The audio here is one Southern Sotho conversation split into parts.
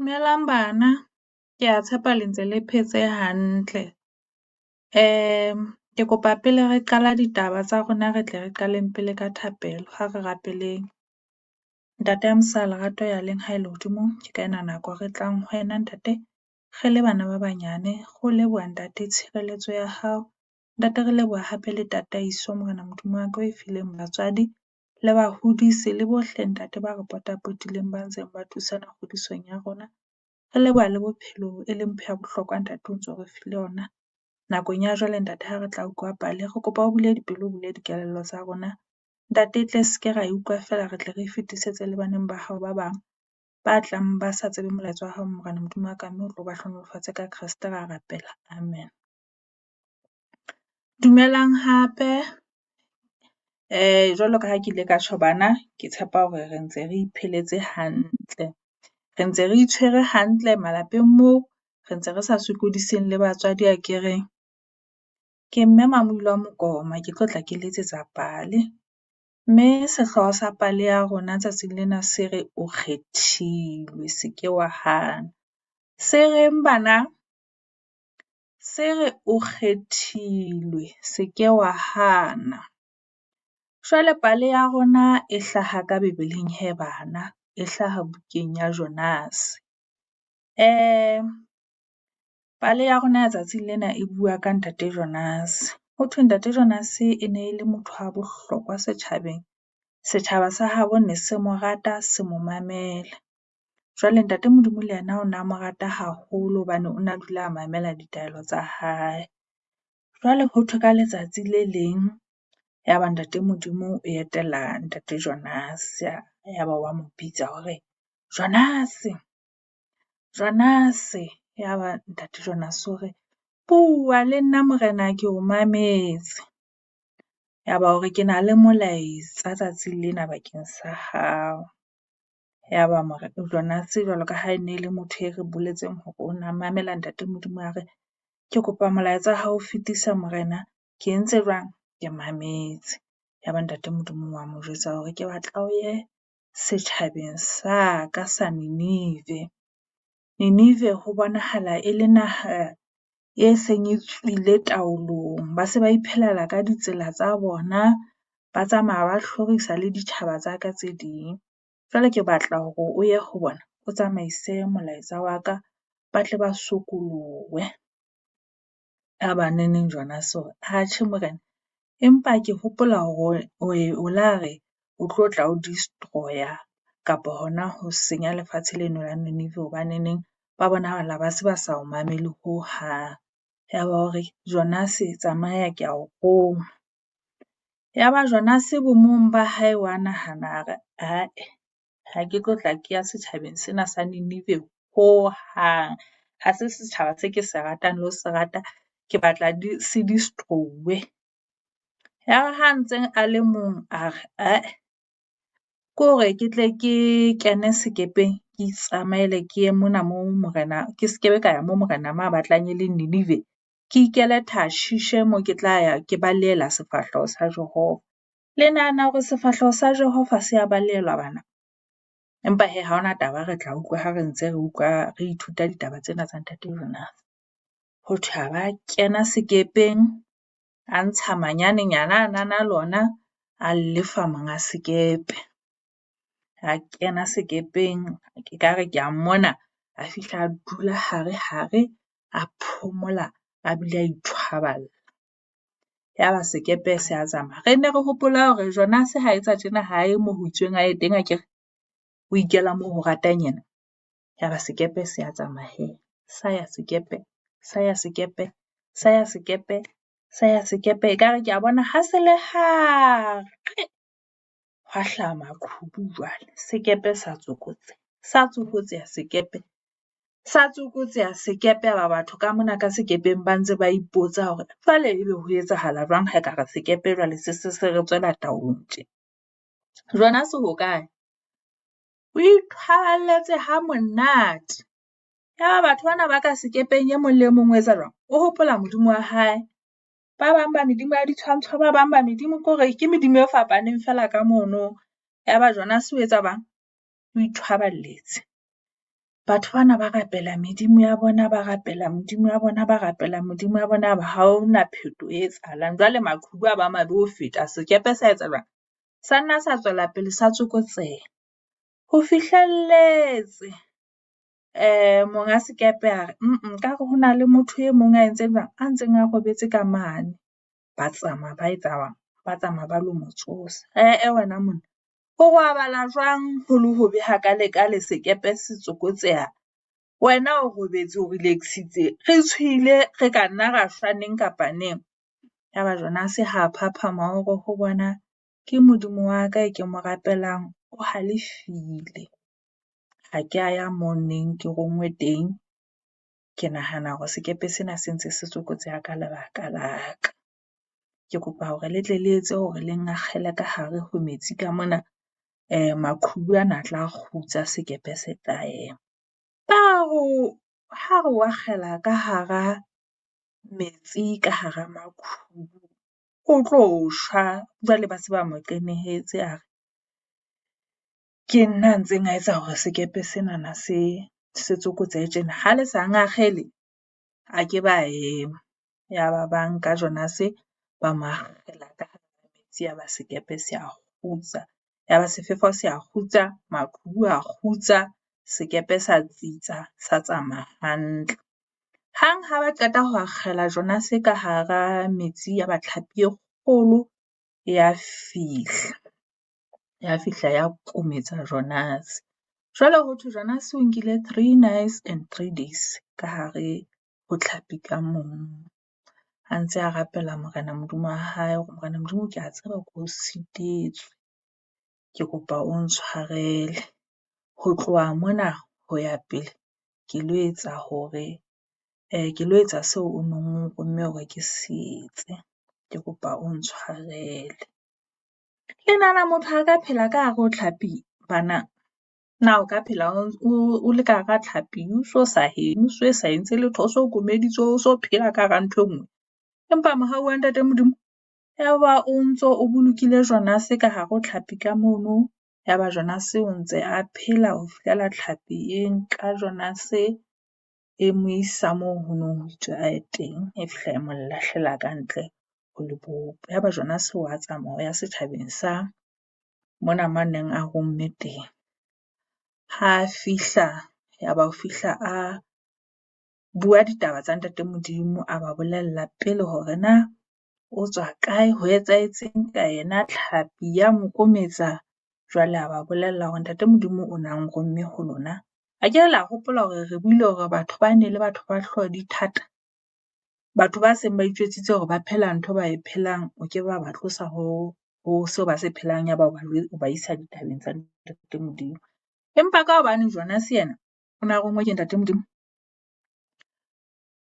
Dumelang bana kea tshepa le ntse le phetse hantle. Ke kopa pele re qala ditaba tsa rona re tle re qaleng pele ka thapelo, ha re rapeleng. Ntate ya mosa lerato ya leng hae lehodimong, ke ka ena nako re tlang ho wena ntate re le bana ba banyane. Reo leboha ntate tshireletso ya hao, ntate re leboha hape le tataiso Morena Modimo wa ka oe fileng batswadi le bahodise le bohle ntate ba re potapotileng ba ntseng ba thusana kgodisong ya rona. Re leboha le bophelo e leng mpho ya bohlokwa ntate o ntso re file yona. Nakong ya jwale ntate ha re tla utlwa pale, re kopa o bule dipelo, o bule dikelello tsa rona. Ntate e tle ske ra e utlwa feela re tle re fetisetse le baneng ba hao ba bang ba tlang ba sa tsebe molaetsa wa hao Morena Modimo wa ka mme o tlo ba hlohonolofatse ka Kreste ra rapela, amen. Dumelang hape jwalo ka ha ke ile ka tjho bana ke tshepa hore re ntse re ipheletse hantle. Re ntse re itshwere hantle malapeng moo, re ntse re sa sokodiseng le batswadi akere. Ke mme Mamoulo wa Mokoma ke tlo tla ke letsetsa pale, mme sehlooho sa pale ya rona tsatsing lena se re o kgethilwe seke wa hana. Se reng bana? Se re o kgethilwe se ke wa hana. Jwale pale ya rona e hlaha ka bebeleng hee bana, e hlaha bukeng ya Jonas. Pale ya rona ya tsatsing lena e bua ka ntate Jonas. Ho thwe ntate Jonas e ne le motho wa bohlokwa setjhabeng, setjhaba sa habo ne se mo rata se mo mamela. Jwale ntate Modimo le yena o na mo rata haholo hobane o na dula a mamela ditaelo tsa hae. Jwale ho thwe ka letsatsi le leng ya ba ntate Modimo o etela ntate Jonas ya ba wa mo bitsa hore Jonase, Jonase ya ba ntate Jonas o re, bua le nna morena ke o mametse. Yaba o re ke na le molaetsa tsatsing lena bakeng sa hao. Yaba Jonase jwalo ka ha e ne le motho e re boletseng hore o na mamela ntate Modimo a re, ke kopa molaetsa wa hao fetisa morena ke entse jwang, ke mametse. Yaba ntate Modimo wa mo jwetsa hore ke batla o ye setjhabeng sa ka sa Ninive. Ninive ho bonahala e le naha e seng e tswile taolong, ba se ba iphelela ka ditsela tsa bona, ba tsamaya ba hlorisa le ditjhaba tsa ka tse ding. Jwale ke batla hore o ye ho bona, o tsamaise molaetsa wa ka ba tle ba sokolowe. Ya ba neneng Jonas ore atjhe morena, empa ke hopola hore o la re o tlo tla o destroy-a kapa hona ho senya lefatshe leno la Ninive hobaneneng ba bonahala ba se ba sa o mamele hohang. Yaba o re Jonase tsamaya kea o roma. Yaba Jonase bo mong ba hae wa nahana a re ae ha ke tlo tla ke ya setjhabeng sena sa Ninive hohang. Ha se setjhaba se ke se ratang le ho se rata, ke batla se destroy-uwe. Yare ha ntse a le mong a re ae kore ke tle ke kene sekepeng, ke itsamaele ke ye mona mo morena ke skebe ka ya mo morena mo a batlang e leng Ninive. Ke ikele Tarshishe mo ke tla ya ke balehela sefahleho sa Jehova. Le nahana hore sefahleho sa Jehova se a balehelwa bana? Empa hee ha hona taba re tla utlwa ha re ntse re utlwa re ithuta ditaba tsena tsa ntate Jonas. Ho thwe a ba kena sekepeng, a ntsha manyanenyana a na na le ona, a lefa monga sekepe. A kena sekepeng ekare kea mmona a fihla a dula hare hare, a phomola a bile a ithwaballa. Yaba sekepe sea tsamaya, re nne re hopole hore Jonas ha etsa tjena ha e mo ho itsweng a ye teng akere, o ikela moo ho ratang yena. Yaba sekepe sea tsamaya hee, sa ya sekepe, sa ya sekepe, sa ya sekepe, sa ya sekepe. Ekare kea bona ha se le hare hwa hlaha maqhubu jwale sekepe sa tsokotseha, sa tsokotseha sekepe, sa tsokotseha sekepe. Yaba batho ka mona ka sekepeng ba ntse ba ipotsa hore jwale ebe ho etsahala jwang ha ekare sekepe jwale se se se re tswela taolong tje. Jonas hokae? O ithwaballetse hamonate. Yaba batho bana ba ka sekepeng e mong le mong o etsa jwang, o hopola Modimo wa hae. Ba bang ba medimo ya ditshwantsho, ba bang ba medimo kore ke medimo e fapaneng feela ka mono. Yaba Jonas o etsa jwang, o ithwaballetse. Batho bana ba rapela medimo ya bona, ba rapela Modimo wa bona, ba rapela Modimo wa bona. Yaba ha hona phetoho e etsahalang. Jwale maqhubu a ba mabe ho feta sekepe sa etsa jwang? Sa nna sa tswela pele sa tsokotseha ho fihlelletse monga sekepe a re nkare hona le motho e mong a entseng jwang, a ntseng a robetse ka mane. Ba tsamaya ba etsa ba tsamaya ba lo mo tsosa ae wena monna o robala jwang hole hobe hakalekale sekepe se tsokotseha wena o robetse o relax-itse. Re tshohile re ka nna ra shwa neng kapa neng. Yaba Jonase ha phaphama ore ho bona ke Modimo wa ka e ke mo rapelang o halefile. Ha kea ya mo neng ke ronngwe teng. Ke nahana hore sekepe sena se ntse se tsokotseha ka lebaka la ka. Ke kopa hore le tle le etse hore le ngakgele ka hare ho metsi ka mona maqhubu ana a tla kgutsa sekepe se tla ema. Ba re ha re o akgela ka hara metsi ka hara maqhubu o tlo shwa. Jwale ba se ba mo qenehetse a re, ke nna a ntseng a etsa hore sekepe senana se se tsokotsehe tjena. Ha le sa ngakgele a ke ba ema. Yaba ba nka Jonase ba mo akgela ka hara metsi. Yaba sekepe sea kgutsa, yaba sefefo sea kgutsa, maqhubu a kgutsa, sekepe sa tsitsa sa tsamaya hantle. Hang ha ba qeta ho akgela Jonase ka hara metsi ya ba tlhapi e kgolo ya fihla, ya fihla ya kometsa Jonase. Jwale hothwe Jonase o nkile three nights and three days ka hare ho tlhapi ka mono. A ntse a rapela Morena Modimo wa hae hore Morena Modimo kea tseba keo sitetswe, ke kopa o ntshwarele. Ho tloha mona ho ya pele ke lo etsa hore ke lo etsa seo o nong o nromme hore ke se etse. Ke kopa o ntshwarele. Le nahana motho a ka phela ka hare ho tlhapi bana? Na o ka phela o le ka hara tlhapi o so sa heme, o so sa entse letho, o so komeditswe, o so phela ka hara nthwe ngwe? Empa mohau wa ntate Modimo yaba o ntso o bolokile Jonase ka hare ho tlhapi ka mono. Yaba Jonase o ntse a phela ho fihlela tlhapi e nka Jonase e mo isa moo honong ho itswe a ye teng. E fihla e mo lahlela kantle ho lebopo. Yaba Jonase wa tsamaya o ya setjhabeng sa mona mo aneng a romme teng. Ha fihla yaba o fihla a bua ditaba tsa ntate Modimo, a ba bolella pele hore na o tswa kae, ho etsahetseng ka yena, tlhapi ya mo kometsa. Jwale a ba bolella hore ntate Modimo o na nromme ho lona. Akere le a hopola hore re buile hore batho ba ne le batho ba hlooho di thata? Batho ba seng ba itjwetsitse hore ba phela ntho ba e phelang, o ke be wa ba tlosa ho ho seo ba se phelang ya ba o ba isa ditabeng tsa ntate Modimo. Empa ka hobane Jonase yena o na ronngwe ke ntate Modimo,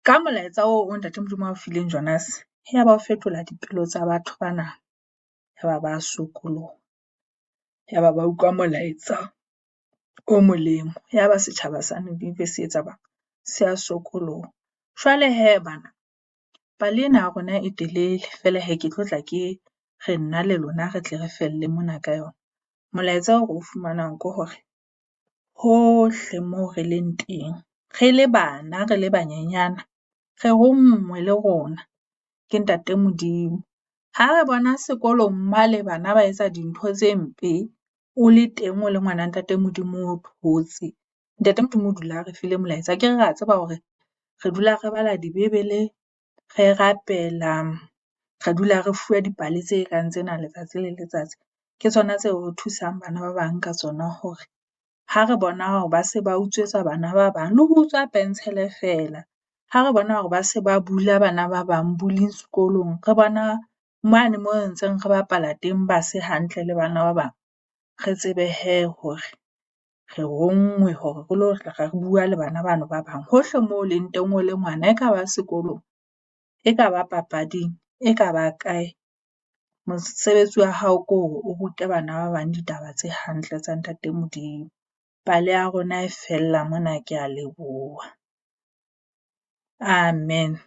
ka molaetsa oo o ntate Modimo ao fileng Jonase yaba o fetola dipelo tsa batho bana. Yaba ba sokoloha, yaba ba utlwa molaetsa o molemo. Yaba setjhaba sa se etsa sea sokoloha. Jwale hee bana pale ena ya rona e telele feela hee ke tlo tla ke re nna le lona re tle re felle mona ka yona. Molaetsa o re o fumanang ke hore hohle moo re leng teng, re le bana re le banyenyana, re ronngwe le rona ke ntate Modimo. Ha re bona sekolong mwale bana ba etsa dintho tse mpe, o le teng o le ngwana ntate Modimo, o thotse. Ntate Modimo o dula a re file molaetsa akere rea tseba hore re dula re bala di-bible, re rapela, re dula re fuwa dipale tse kang tsena letsatsi le letsatsi. Ke tsona tseo re thusang bana ba bang ka tsona hore ha re bona hore ba se ba utswetsa bana ba bang le ho utswa pencil-e feela. Ha re bona hore ba se ba bula bana ba bang bullying sekolong, re bona mane mo re ntseng re bapala teng, ba se hantle le bana ba bang. Re tsebe hee hore re ronngwe hore re lo tla re bua le bana bano ba bang. Hohle moo o leng teng o le ngwana, ekaba sekolong, e kaba papading, e kaba kae. Mosebetsi wa hao ko hore o rute bana ba bang ditaba tse hantle tsa ntate Modimo. Pale ya rona e fella mona kea leboha. Amen.